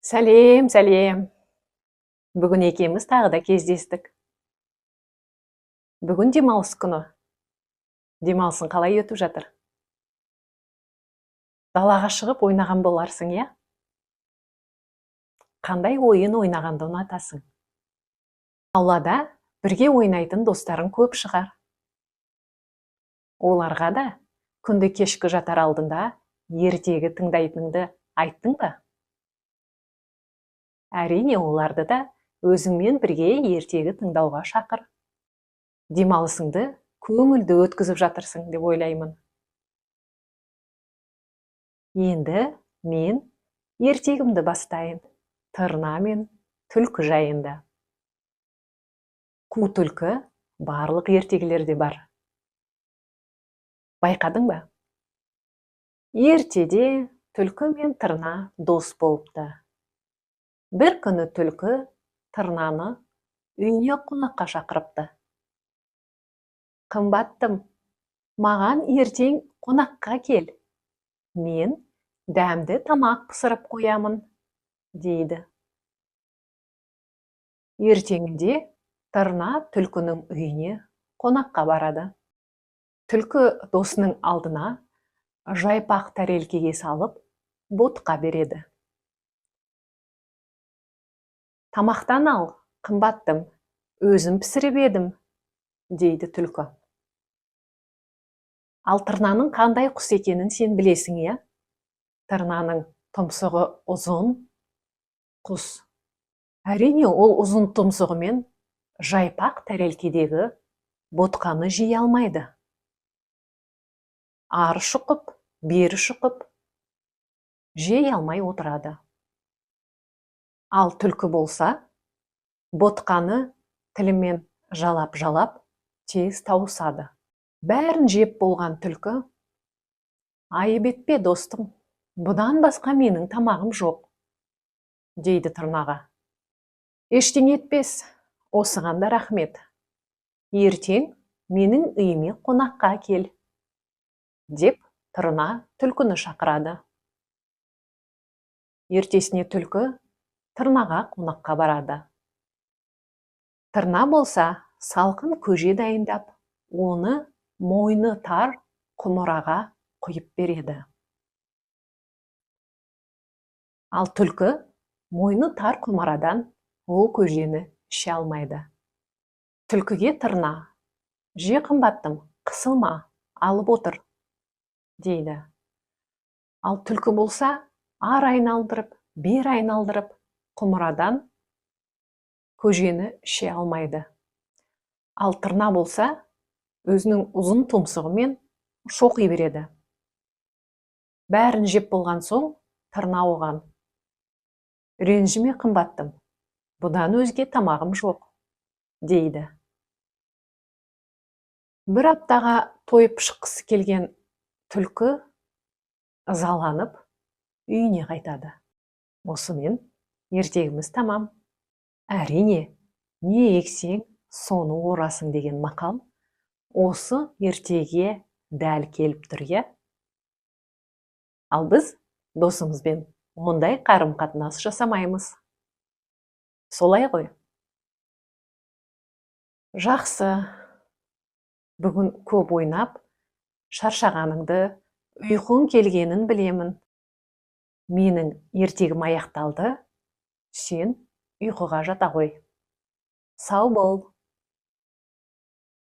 Сәлем, сәлем! Бүгін екеуміз тағы да кездестік. Бүгін демалыс күні. Демалысың қалай өтіп жатыр? Далаға шығып ойнаған боларсың, иә? Қандай ойын ойнағанды ұнатасың? Аулада бірге ойнайтын достарың көп шығар. Оларға да күнде кешкі жатар алдында ертегі тыңдайтыныңды айттың ба? Әрине, оларды да өзіңмен бірге ертегі тыңдауға шақыр. Демалысыңды көңілді өткізіп жатырсың деп ойлаймын. Енді мен ертегімді бастайын. Тырна мен түлкі жайында. Қу түлкі барлық ертегілерде бар. Байқадың ба? Ертеде түлкі мен тырна дос болыпты. Бір күні түлкі тырнаны үйіне қонаққа шақырыпты. Қымбаттым, маған ертең қонаққа кел. Мен дәмді тамақ пісіріп қоямын, дейді. Ертеңінде тырна түлкінің үйіне қонаққа барады. Түлкі досының алдына жайпақ тәрелкеге салып, ботқа береді. Тамақтан ал, қымбаттым, өзім пісіріп едім, дейді түлкі. Ал тырнаның қандай құс екенін сен білесің, иә? Тырнаның тұмсығы ұзын құс. Әрине, ол ұзын тұмсығымен жайпақ тәрелкедегі ботқаны жей алмайды. Ары шұқып, бері шұқып, жей алмай отырады. Ал түлкі болса, ботқаны тілімен жалап-жалап тез тауысады. Бәрін жеп болған түлкі: "Айып етпе, достым, бұдан басқа менің тамағым жоқ", – дейді тырнаға. Ештеңе етпес, осыған да рахмет. Ертең менің үйіме қонаққа кел, деп тырна түлкіні шақырады. Ертесіне түлкі тырнаға қонаққа барады. Тырна болса, салқын көже дайындап, оны мойны тар құмыраға құйып береді. Ал түлкі мойны тар құмырадан ол көжені іше алмайды. Түлкіге тырна: "Же, қымбаттым, қысылма, алып отыр", – дейді. Ал түлкі болса, ары айналдырып, бері айналдырып, құмырадан көжені іше алмайды. Ал тырна болса, өзінің ұзын тұмсығымен шоқи береді. Бәрін жеп болған соң тырна оған: "Ренжіме, қымбаттым, бұдан өзге тамағым жоқ", – дейді. Бір аптаға тойып шыққысы келген түлкі ызаланып үйіне қайтады. Осымен ертегіміз тамам. Әрине, не ексең, соны орасың деген мақал осы ертегіге дәл келіп тұр, иә? Ал біз досымызбен ондай қарым-қатынас жасамаймыз. Солай ғой? Жақсы. Бүгін көп ойнап, шаршағаныңды, ұйқың келгенін білемін. Менің ертегім аяқталды. Сен ұйқыға жата ғой. Сау бол.